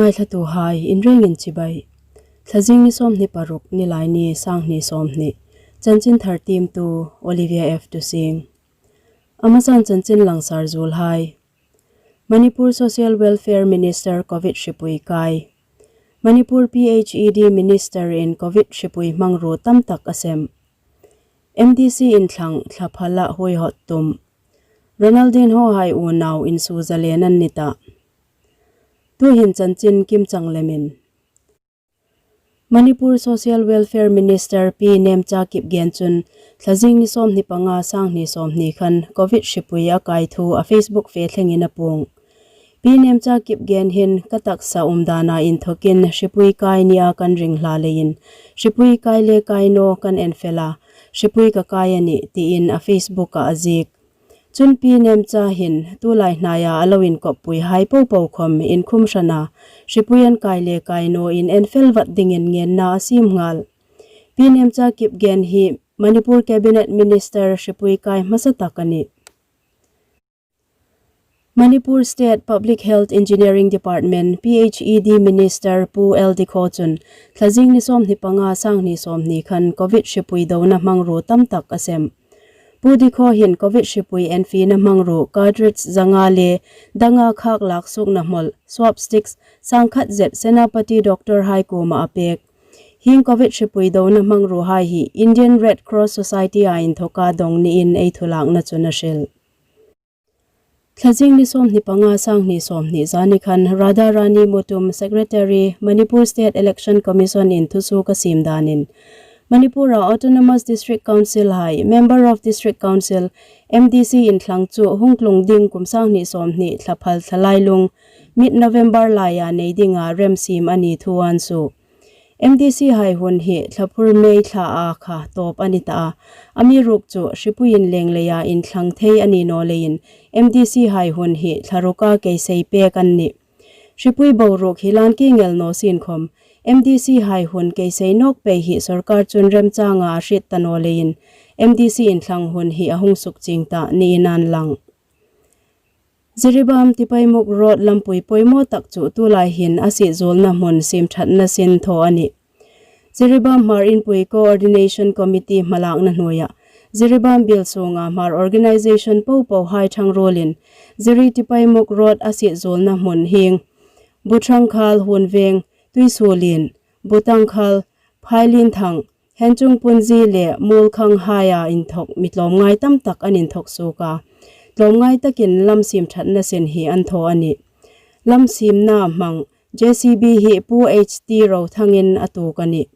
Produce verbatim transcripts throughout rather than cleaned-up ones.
Ngaithlatuhai inrengin chibai. Thlazing ni sawmhni paruk, Nilaini, sanghni sawmhni. Chanchinthar tiemtu Olivia F Tusing. Amasan chanchin langsar zuolhai. Manipur Social Welfare Minister Covid hripui kai. Manipur P H E D Minister in Covid hripui hmangruo tamtak a sem. M D C inthlang thla phala huoihawt tum. Ronaldinho hai unau insuo zalen an ni tah. Tuhin chanchin kimchang lemin. Manipur Social Welfare Minister Pi Nemcha Kipgen chun, Thlazing ni sawmhni panga, sanghni sawmhni khan Covid hripui a kai thu a Facebook fe thlengin a puong. Pi Nemcha Kipgen hin, ka taksa umdana inthokin hripui kai nia kan ring hla leiin, hripui kai le kai naw kan en fel a, hripui ka kai a nih, tiin a Facebook-a a ziek. Chun Pi Nemcha hin tulai hnaia a lo inkoppuihai popo khom inkhum hrana, hripui an kai le kai naw in en fel vat dingin ngenna a siem nghal. Pi Nemcha Kipgen hi Manipur Cabinet Minister hripui kai hmasa tak a nih. Manipur State Public Health Engineering Department, P H E D Minister Pu L Dikho chun, Thlazing ni sawmhni panga, sanghni sawmhni khan Covid hripui dona hmangruo tamtak a sem. Pu Dikho hin Covid hripui enfina hmangruo cartridge zanga le danga khak lak suokna hmawl, swab sticks, sangkhat zet Senapati doctor hai kuoma a pek. Hieng Covid hripui dona hmangruohai hi Indian Red Cross Society-a inthoka dong niin ei thulakna chun a hril. Thlazing ni sawmhni panga, sanghni sawmhni zani khan Radharani Mutum, Secretary, Manipur State Election Commission in thusuok a siem danin, Manipur-a Autonomous District Council hai, Member of District Council, M D C inthlang chu hung tlung ding kum sanghni sawmhni thla phal thla lailung, mid November laia nei dinga rem siem a ni thu an suo. M D C hai hun hi thla phur May thlaa kha tawp a ni tah a, amiruokchu hripui inleng leia inthlang thei a ni naw leiin M D C hai hun hi thla ruka keisei pek an nih. Hripui boruok hi lan ki ngel naw sien khom, M D C hai hun keisei nawk pei hi sorkar chun remchanga a hriet ta naw leiin M D C inthlang hun hi a hung sukchieng tah niin an lang. Jiribam Tipaimukh Road lampui poimaw tak chu tulai hin a siehtzuolna hmun siemṭhatna sin thaw a nih. Jiribam Hmar Inpui Coordination Committee hmalakna hnuoia, Jiribam biel sunga Hmar organisation popohai ṭhangruolin, Jiri Tipaimukh Road a siehtzuolna hmun hieng, Buthangkhal Hunveng, Tuisuolien, Butangkhal, Phailinthang, Henchungpunji le Muolkhang haia inthok mi tlawmngai tamtak an inthok suok a. Tlawmngai takin lam siemṭhatna sin hi an thaw a nih. Lam siemna hmang J C B hi Pu H T Rothangin a tuok a nih.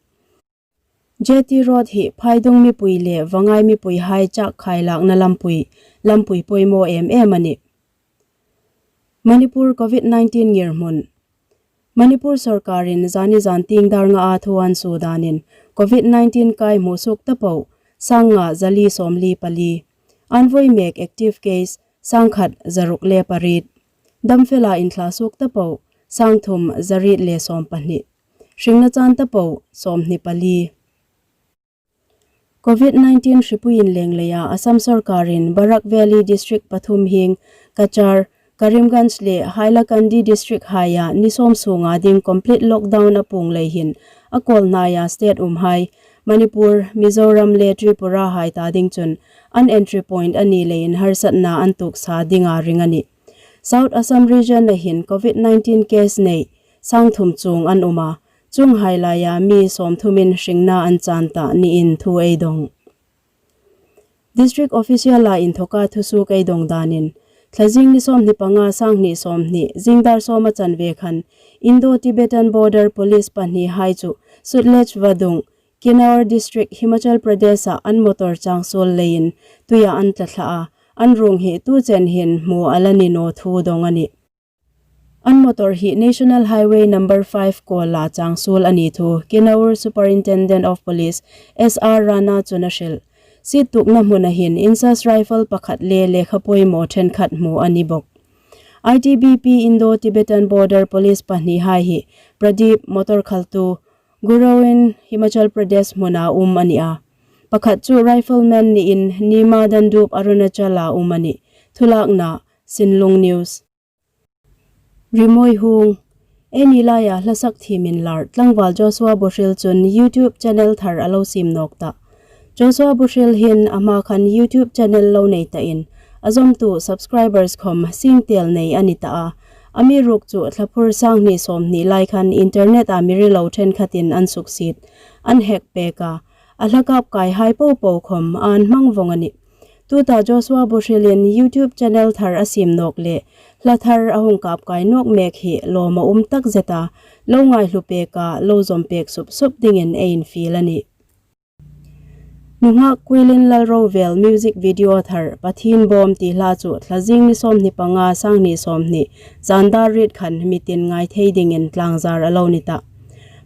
J T Road hi Phaidung mipui le Vangai mipuihai chak khai lakna lampui, lampui poimaw em em a nih. Manipur Covid nineteen ngirhmun. Manipur sorkarin zani zantieng dar ngaa thu an suo danin Covid nineteen kai hmusuok tapo, sangnga zali sawmli pali. An voi mek active case, sangkhat zaruk le pariet. Damfela inthla suok tapo, sangthum zariet le sawmpahni. Hringna chan tapo, sawmhni pali. Covid nineteen hripui inleng leia Assam sorkarin Barak Valley District pathum hieng Cachar, Karimganj le Hailakandi District haia ni sawm sunga ding complete lockdown a puong lei hin a kawl hnaia state umhai Manipur, Mizoram le Tripura hai ta ding chun an entry point a ni leiin harsatna an tuok sa dinga ring a nih. South Assam region-a hin Covid nineteen case nei sangthum chuong an um a, chuonghai laia mi sawmthumin hringna an chan tah niin thu ei dong. District official-a inthoka thusuok ei dong danin, Thlazing ni sawmhni panga, sanghni sawmhni, zing dar sawma chanve khan Indo-Tibetan Border Police pahnihai chu Sutlej vadung, Kinnaur District, Himachal Pradesh-a an motor changsuol leiin tuia an tla thla a, an ruong hi tuchen hin hmu a la ni naw thu dong a nih. An motor hi National Highway number five kawla changsuol a ni thu Kinnaur Superintendent of Police S R Rana chun a hril. Siettuokna hmuna hin insas rifle pakhat le lekha poimaw ṭhenkhat hmu a ni bawk. I T B P Indo-Tibetan Border Police pahnihai hi Pradeep, motor khaltu, Guruin, Himachal Pradesh hmuna um a ni a. Pakhat chu rifleman niin Nima Dandup, Arunachal-a um a nih. Thulakna, Sinlung News. Rimawi hung. Eini laia hla sak thiem inlar tlangval Joshua Buhril chun YouTube channel thar a lo siem nawk tah. Joshua Buhril hin a hma khan YouTube channel lo nei ta in, a zawmtu subscribers khawm singtel nei a ni ta a. Amiruokchu thlaphur sanghni sawmhni lai khan internet-a mi rilo ṭhenkhatin an suksiet, an hack pek a, a hla kap kaihai popo khawm an hmang vawng a nih. Tuta Joshua Buhrilin YouTube channel thar a siem nawk le hla thar a hung kap kai nawk mek hi lawm a um takzet a, lo ngaihlu pek a, lo zawm pek sup sup dingin ei infiel a nih. Nunghak Kuilin Lalrovel music video thar Pathien Bawm ti hla chu thla zing ni sawmhni panga, sanghni sawmhni, zan dar riet khan mitin ngai thei dingin tlangzar a lo ni tah.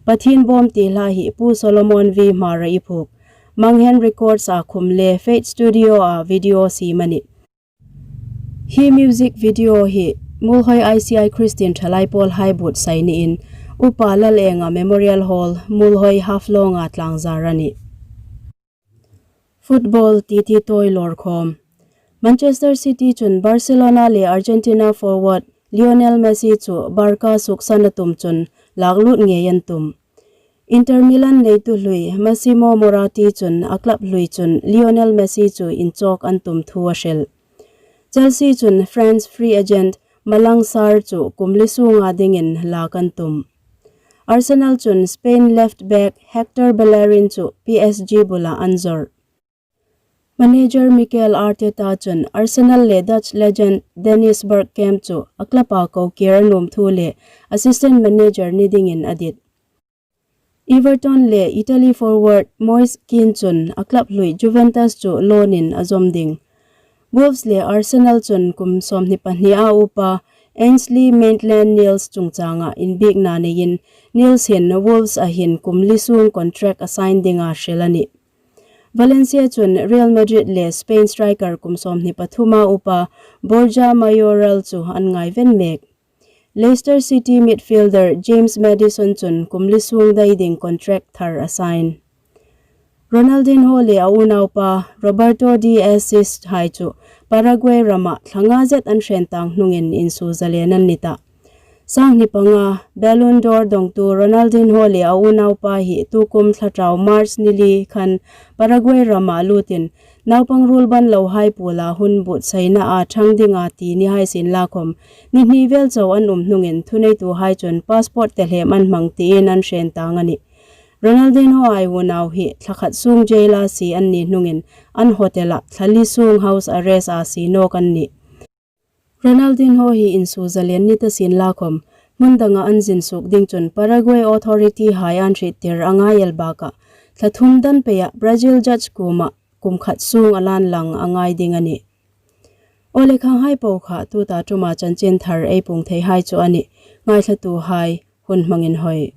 Pathien Bawm ti hla hi Pu Solomon V Hmara i phuok, Manghen Records-a khum le Fate Studio-a video siem a nih. Hi music video hi Muolhoi I C I Christian Thalai Pawlhai buotsai niin Upa Lalenga Memorial Hall, Muolhoi, Haflong-a tlangzar a nih. Football titi tawi lawr khawm. Manchester City chun Barcelona le Argentina forward Lionel Messi chu Barca suoksan a tum chun lak lut ngei an tum. Inter Milan neitu hlui Massimo Moratti chun a club hlui chun Lionel Messi chu inchawk an tum thu a hril. Chelsea chun France free agent Malang Sarr chu kum li sunga dingin lak an tum. Arsenal chun Spain left back Hector Bellerin chu P S G bula an zawr. Manager Mikel Arteta chun Arsenal le Dutch legend Dennis Bergkamp chu a club-a ko kir a nuom thu le assistant manager ni dingin a dit. Everton le Italy forward Moise Kean chun a club hlui Juventus chu loan-in a zawm ding. Wolves le Arsenal chun kum sawmhni pahni-a upa Ainsley Maitland-Niles chungchanga inbiekna neiin Niles hin Wolves-a hin kum li sung contract a sign dinga hril a nih. Valencia chun Real Madrid le Spain striker kum sawmhni pathuma upa Borja Mayoral chu an ngaiven mek. Leicester City midfielder James Maddison chun kum li sung dai ding contract thar a sign. Ronaldinho le a unaupa Roberto de Jesus hai chu Paraguay rama thla nga zet an hrentang hnungin insuo zalen an ni tah. Sanghni panga Ballon d'Or dongtu Ronaldinho le a unaupa hi tukum thla tau March ni li khan Paraguay rama lutin naupang ruol ban lohai puola hun buotsaina a ṭhang dinga ti ni hai sienla khawm, ni hni vel chau an um hnungin thuneituhai chun passport tehlem an hmang tiin an hrentang a nih. Ronaldinho-a unau hi thla khat sung jail-a sie an ni hnungin an hotel-a thla li sung house arrest-a sie nawk an nih. Ronaldinho hi insuo zalen ni ta sienla khawm, hmun danga an zin suok ding chun Paraguay authority-hai an hriettir a ngai el bakah, thla thum dan peia Brazil judge kuoma kum khat sung a lan lang a ngai ding a nih. Aw le, khanghai po kha tuta ṭuma chanchin thar ei puong theihai chu a nih. Ngaithlatuhai hun hmangin hoi.